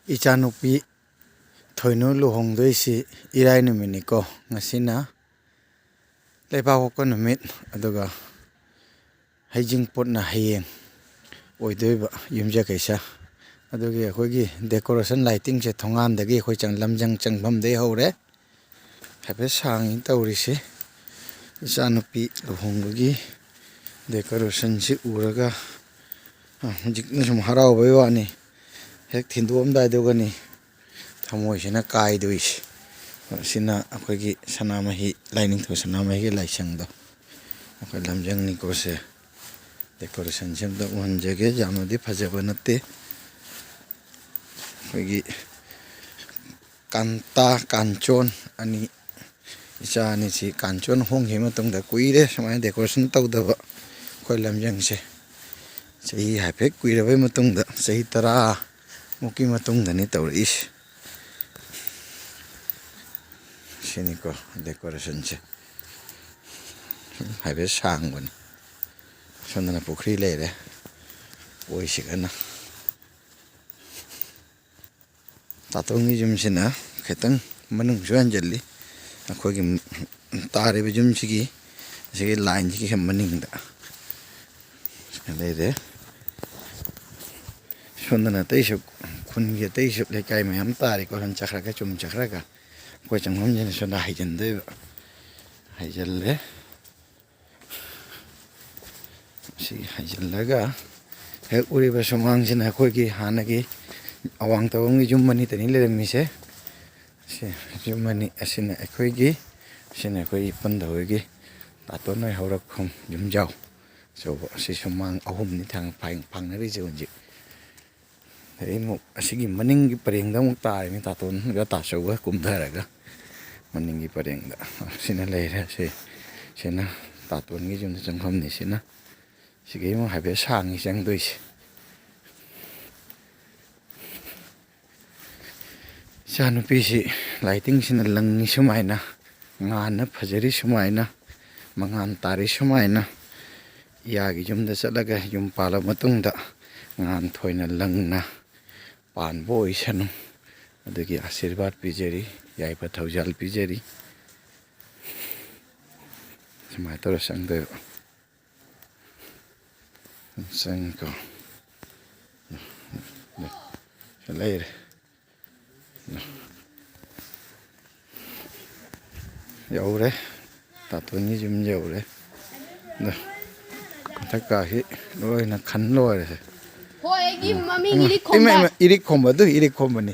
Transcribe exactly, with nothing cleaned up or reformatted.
ꯏꯆꯥꯅꯨꯄꯤ ꯊꯣꯏꯅꯨ ꯂꯨꯍꯣꯡꯗꯣꯏꯁꯤ ꯏꯔꯥꯏ ꯅꯨꯃꯤꯠꯅꯤꯀꯣ꯫ ꯉꯁꯤꯅ ꯂꯩꯕꯥꯛꯄꯣꯛꯄ ꯅꯨꯃꯤꯠ, ꯑꯗꯨꯒ ꯍꯩꯖꯤꯡꯄꯣꯠꯅ ꯍꯌꯦꯡ ꯑꯣꯏꯗꯣꯏꯕ ꯌꯨꯝꯁꯀꯩꯁ꯫ ꯑꯗꯨꯒꯤ ꯑꯩꯈꯣꯏꯒꯤ decoration lightingꯁꯦ ꯊꯣꯡꯒꯥꯟꯗꯒꯤ ꯑꯩꯈꯣꯏ ꯆꯪ-, ꯂꯝꯖꯪ ꯆꯪꯐꯝꯗꯒꯤ ꯍꯧꯔꯦ꯫ ꯍꯥꯏꯐꯦꯠ ꯁꯥꯡꯉꯤ ꯇꯧꯔꯤꯁꯦ꯫ ꯏꯆꯥꯅꯨꯄꯤ ꯂꯨꯍꯣꯡꯕꯒꯤ decorationꯁꯤ ꯎꯔꯒ, ꯑ, ꯍꯧꯖꯤꯛꯅ ꯁꯨꯝ ꯍꯔꯥꯎꯕꯩ ꯋꯥꯅꯤ, ꯍꯦꯛ ꯊꯤꯟꯗꯣꯛꯑꯝꯗꯥꯏꯗꯨꯒꯅꯤ ꯊꯃꯣꯏꯁꯤꯅ ꯀꯥꯏꯗꯣꯏꯁꯦ꯫ ꯁꯤꯅ ꯑꯩꯈꯣꯏꯒꯤ ꯁꯅꯥꯃꯍꯤ, ꯂꯥꯏꯅꯤꯡꯊꯧ ꯁꯅꯥꯃꯍꯤꯒꯤ ꯂꯥꯏꯁꯪꯗꯣ꯫ ꯑꯩꯈꯣꯏ ꯂꯝꯖꯪꯅꯤꯀꯣ ꯁꯦ꯫ Decorationꯁꯦ ꯑꯝꯇ ꯎꯍꯟꯖꯒꯦ꯫ ꯌꯥꯝꯅꯗꯤ ꯐꯖꯕ ꯅꯠꯇꯦ꯫ ꯑꯩꯈꯣꯏꯒꯤ ꯀꯥꯟꯇꯥ, ꯀꯥꯟꯆꯣꯟ ꯑꯅꯤ, ꯏꯆꯥ ꯑꯅꯤꯁꯤ꯫ ꯀꯥꯟꯆꯣꯟ ꯍꯣꯡꯈꯤꯕ ꯃꯇꯨꯡꯗ ꯀꯨꯏꯔꯦ ꯁꯨꯃꯥꯏꯅ decoration ꯇꯧꯗꯕ ꯑꯩꯈꯣꯏ ꯂꯝꯖꯪꯁꯦ꯫ ꯆꯍꯤ ꯍꯥꯏꯐꯦꯠ ꯀꯨꯏꯔꯕꯩ ꯃꯇꯨꯡꯗ, ꯆꯍꯤ ꯇꯔꯥ ꯃꯨꯛꯀꯤ ꯃꯇꯨꯡꯗꯅꯤ ꯇꯧꯔꯛꯏꯁꯦ꯫ ꯁꯤꯅꯤꯀꯣ decorationꯁꯦ꯫ ꯁꯨꯝ ꯍꯥꯏꯐꯦꯠ ꯁꯥꯡꯕꯅꯤ꯫ ꯁꯣꯝꯗꯅ ꯄꯨꯈ꯭ꯔꯤ ꯂꯩꯔꯦ꯫ ꯑꯣꯏꯁꯤꯒꯅ꯫ ꯇꯥꯇꯣꯟꯒꯤ ꯌꯨꯝꯁꯤꯅ ꯈꯤꯇꯪ ꯃꯅꯨꯡꯁꯨ ꯍꯟꯖꯤꯜꯂꯤ꯫ ꯑꯩꯈꯣꯏꯒꯤ ꯇꯥꯔꯤꯕ ꯌꯨꯝꯁꯤꯒꯤ, ꯑꯁꯤꯒꯤ lineꯁꯤꯒꯤ ꯍꯦꯛ ꯃꯅꯤꯡꯗ ꯂꯩꯔꯦ꯫ ꯁꯣꯝꯗꯅ ꯑꯇꯩꯁꯨ, ꯈꯨꯟꯒꯤ ꯑꯇꯩꯁꯨ ꯂꯩꯀꯥꯏ ꯃꯌꯥꯝ ꯇꯥꯔꯤꯀꯣ꯫ ꯁꯣꯝ ꯆꯠꯈ꯭ꯔꯒ, ꯆꯨꯝ ꯆꯠꯈ꯭ꯔꯒ ꯑꯩꯈꯣꯏ ꯆꯪꯐꯝꯁꯤꯅ ꯁꯣꯝꯗ ꯍꯥꯏꯖꯤꯟꯗꯣꯏꯕ꯫ ꯍꯥꯏꯖꯤꯜꯂꯦ꯫ ꯁꯤ ꯍꯥꯏꯖꯤꯜꯂꯒ ꯍꯦꯛ ꯎꯔꯤꯕ ꯁꯨꯃꯥꯡꯁꯤꯅ ꯑꯩꯈꯣꯏꯒꯤ ꯍꯥꯟꯅꯒꯤ ꯑꯋꯥꯡ ꯇꯧꯕꯝꯒꯤ ꯌꯨꯝ ꯑꯅꯤꯇꯅꯤ ꯂꯩꯔꯝꯃꯤꯁꯦ꯫ ꯁꯤ ꯌꯨꯝ ꯑꯅꯤ ꯑꯁꯤꯅ ꯑꯩꯈꯣꯏꯒꯤ, ꯑꯁꯤꯅ ꯑꯩꯈꯣꯏ ꯏꯄꯟꯗ ꯍꯣꯏꯒꯤ, ꯇꯥꯇꯣꯟ ꯍꯣꯏ ꯍꯧꯔꯛꯐꯝ ꯌꯨꯝꯖꯥꯎ ꯑꯆꯧꯕ꯫ ꯑꯁꯤ ꯁꯨꯃꯥꯡ ꯑꯍꯨꯝꯅꯤ ꯊꯥꯡ-, ꯐꯥꯡ-, ꯐꯥꯡꯅꯔꯤꯁꯦ ꯍꯧꯖꯤꯛ꯫ ꯑꯗꯩ ꯑꯃꯨꯛ ꯑꯁꯤꯒꯤ ꯃꯅꯤꯡꯒꯤ ꯄꯔꯦꯡꯗ ꯑꯃꯨꯛ ꯇꯥꯔꯤꯅꯤ, ꯇꯥꯇꯣꯟꯒ ꯇꯥꯆꯧꯒ ꯀꯨꯝꯊꯔꯒ ꯃꯅꯤꯡꯒꯤ ꯄꯔꯦꯡꯗ꯫ ꯁꯤꯅ ꯂꯩꯔꯦ꯫ ꯁꯤ, ꯁꯤꯅ ꯇꯥꯇꯣꯟꯒꯤ ꯌꯨꯝꯗ ꯆꯪꯐꯝꯅꯤ꯫ ꯁꯤꯅ, ꯁꯤꯒꯤ ꯑꯃꯨꯛ ꯍꯥꯏꯐꯦꯠ ꯁꯥꯡꯉꯤ ꯆꯪꯗꯣꯏꯁꯦ꯫ ꯏꯆꯥꯅꯨꯄꯤꯁꯤ lightingꯁꯤꯅ ꯂꯪꯉꯤ ꯁꯨꯃꯥꯏꯅ, ꯉꯥꯟꯅ ꯐꯖꯔꯤ ꯁꯨꯃꯥꯏꯅ, ꯃꯉꯥꯟ ꯇꯥꯔꯤ ꯁꯨꯃꯥꯏꯅ꯫ ꯏꯌꯥꯒꯤ ꯌꯨꯝꯗ ꯆꯠꯂꯒ ꯌꯨꯝ ꯄꯥꯜꯂꯕ ꯃꯇꯨꯡꯗ ꯉꯥꯟ ꯊꯣꯏꯅ ꯂꯪꯅ ꯄꯥꯟꯕ ꯑꯣꯏꯁꯅꯨ꯫ ꯑꯗꯨꯒꯤ ꯑꯥꯁꯤꯔꯕꯥꯗ ꯄꯤꯖꯔꯤ, ꯌꯥꯏꯐ ꯊꯧꯖꯥꯜ ꯄꯤꯖꯔꯤ꯫ ꯁꯨꯃꯥꯏꯅ ꯇꯧꯔ ꯆꯪꯗꯣꯏꯕ꯫ ꯆꯪꯉꯤꯀꯣ꯫ ꯂꯩꯔꯦ꯫ ꯌꯧꯔꯦ꯫ ꯇꯥꯇꯣꯟꯒꯤ ꯌꯨꯝ ꯌꯧꯔꯦ꯫ ꯑꯗꯣ ꯃꯊꯛ ꯀꯥꯁꯤ ꯂꯣꯏꯅ ꯈꯟ ꯂꯣꯏꯔꯦ꯫ ꯍꯣꯏ, ꯑꯩꯒꯤ ꯃꯃꯤꯡ ꯏꯃꯥ, ꯏꯔꯤꯛ ꯏꯃꯥ, ꯈꯣꯝꯕ꯫ ꯏꯃꯥ, ꯏꯔꯤꯛ ꯈꯣꯝꯕ, ꯑꯗꯨ ꯏꯔꯤꯛ ꯈꯣꯝꯕꯅꯤ꯫